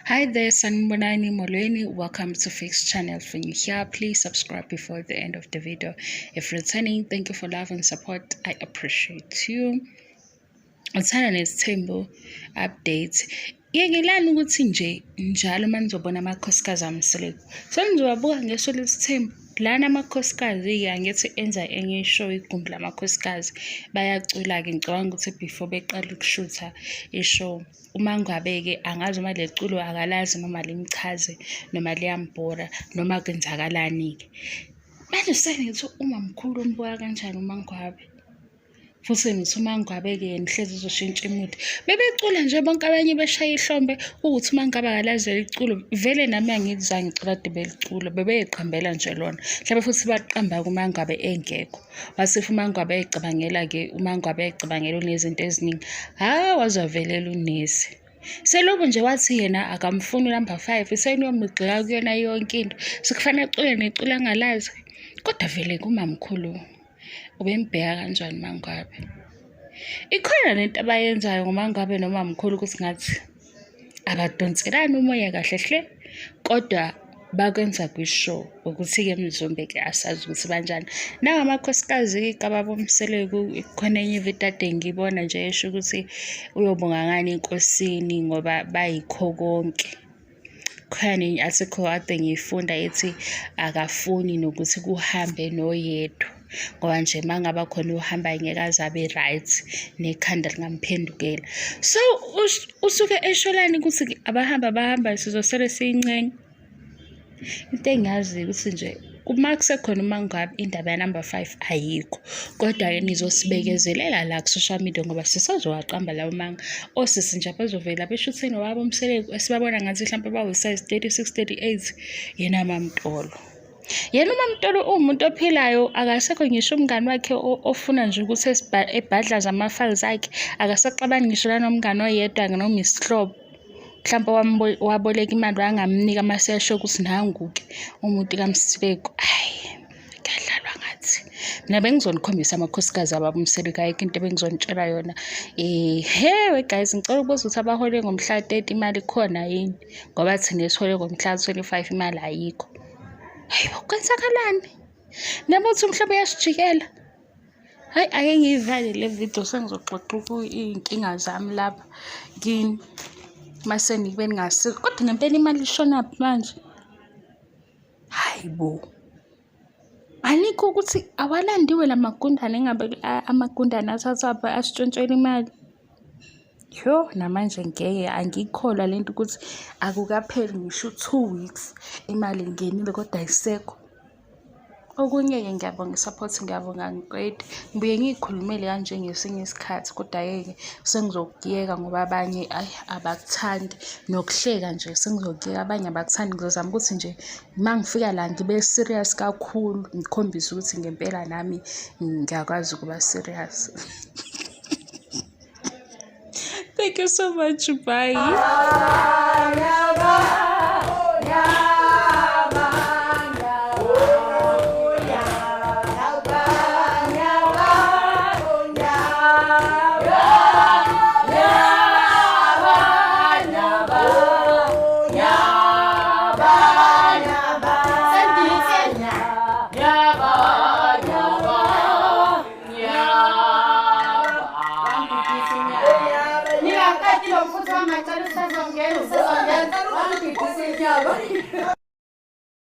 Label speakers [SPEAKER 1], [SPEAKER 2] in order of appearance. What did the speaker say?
[SPEAKER 1] Hi there, Sanibonani Molweni. Welcome to Fix Channel. If you're here, please subscribe before the end of the video. If returning, thank you for love and support. I appreciate you. Uthanda nesithembu update. Yekelani ukuthi nje njalo uma nizobona amakhosikazi aMseleku senizowabuka ngeso lesithembu. Lana amakhosikazi-ke angithi enza enye ishow igumbi lamakhosikazi bayacula-ke ngicabanga ukuthi before beqala ukushutha ishow. Uma ngabe-ke angazi uma leli culo akalazi noma limchaze noma liyambhora noma kwenzakalani-ke. Manje sengithi umamkhulu umbuka kanjani uMangwabe? Futhi ngithi uMangwabe-ke yena uhlezi uzoshintsha imudi. Bebecula nje bonke abanye beshaya ihlombe ukuthi uMangwabe akalazi leli culo. Vele nami angilizwa ngicula kade belicula, bebeyiqambela nje lona. Mhlawumbe futhi baqamba kuMangwabe engekho. Wase uMangwabe eyicabangela-ke, uMangwabe eyicabangela unezinto eziningi. Hhawu waze wavelela unesi. Selokhu nje wathi yena akamfuni unumber 5 seniyomugxeka kuyona yonke into. Sekufanele acule neculo angalazi. Kodwa vele kumamkhulu ubembheka kanjani uMangwabe? Ikhona lento abayenzayo ngoMangwabe nomamkhulu ukuthi ngathi abadonselani umoya kahle hle kodwa bakwenza kwi-show ukuthi-ke mzombe-ke asazi ukuthi banjani. Nawa amakhosikazi kababa uMseleku khona enye ividiyo ade ngiyibona nje esho ukuthi uyobonga ngani enkosini ngoba bayikho konke. Khona nenye i-article ade ngiyifunda ethi akafuni nokuthi kuhambe noyedwa ngoba nje uma ngaba khona uhambayo ngeke aze abe right nekhanda lingamphendukela. So usuke esholani ukuthi abahamba abahambayo sizosele siyincenga. Into engiyaziyo ukuthi nje uma kusekhona uMangwabe indaba yanumber 5 ayikho. Kodwa-ke nizosibekezelela la ku-social media ngoba sisazowaqamba lawo manga. Osisi nje abazovela besho ukuthi nowabo uMseleku esibabona ngathi mhlawumpe bawu-size 36, 38 yena MaMtolo. Yena uMaMtolo uwumuntu ophilayo akasekho ngisho umngani wakhe ofuna nje ukuthi ebhadlaze ama-files akhe akasaxabani ngisho nanomngani oyedwa noma isihlobo. Mhlawumpe waboleka imali wangamnika mase esho ukuthi nangu-ke umuntu kaMseleku. Hhayi, kuyadlalwa ngathi. Mina bengizonikhombisa amakhosikazi ababa uMseleku ayikho into ebengizonitshela yona. He we guys, ngicela ukubuza ukuthi abahole ngomhla 30 imali ikhona yini? Ngoba thina esihole ngomhla 25 imali ayikho. Hayi bo, kwenzakalani? Nabo uthi umhlaba uyasijikela. Hayi ake ngiyivale le video sengizoxoxa iy'nkinga zami lapha kini. Mase nibe ningasiko. Kodwa ngempela imali ishonaphi manje? Hayi bo. Alikho ukuthi awalandiwe la magundane engabe amagundane athathwaphi asitshontshela imali. Yho, namanje ngeke angiyikholwa le nto ukuthi akukapheli ngisho u-2 weeks imali ingenile kodwa ayisekho. Okunye-ke ngiyabonga i-support, ngiyabonga angiqedi. Ngibuye ngiy'khulumele kanje ngesinye isikhathi kodwa-ke sengizokuyeka ngoba abanye ayi abakuthandi. Nokuhleka nje sengizokuyeka abanye abakuthandi. Ngizozama ukuthi nje uma ngifika la ngibe serious kakhulu ngikhombise ukuthi ngempela nami ngiyakwazi ukuba serious. Thank you so much. Bye.
[SPEAKER 2] Ningaqedi lo mfuthu wamacala usazongena usazongena. Wangibhidisa inyama.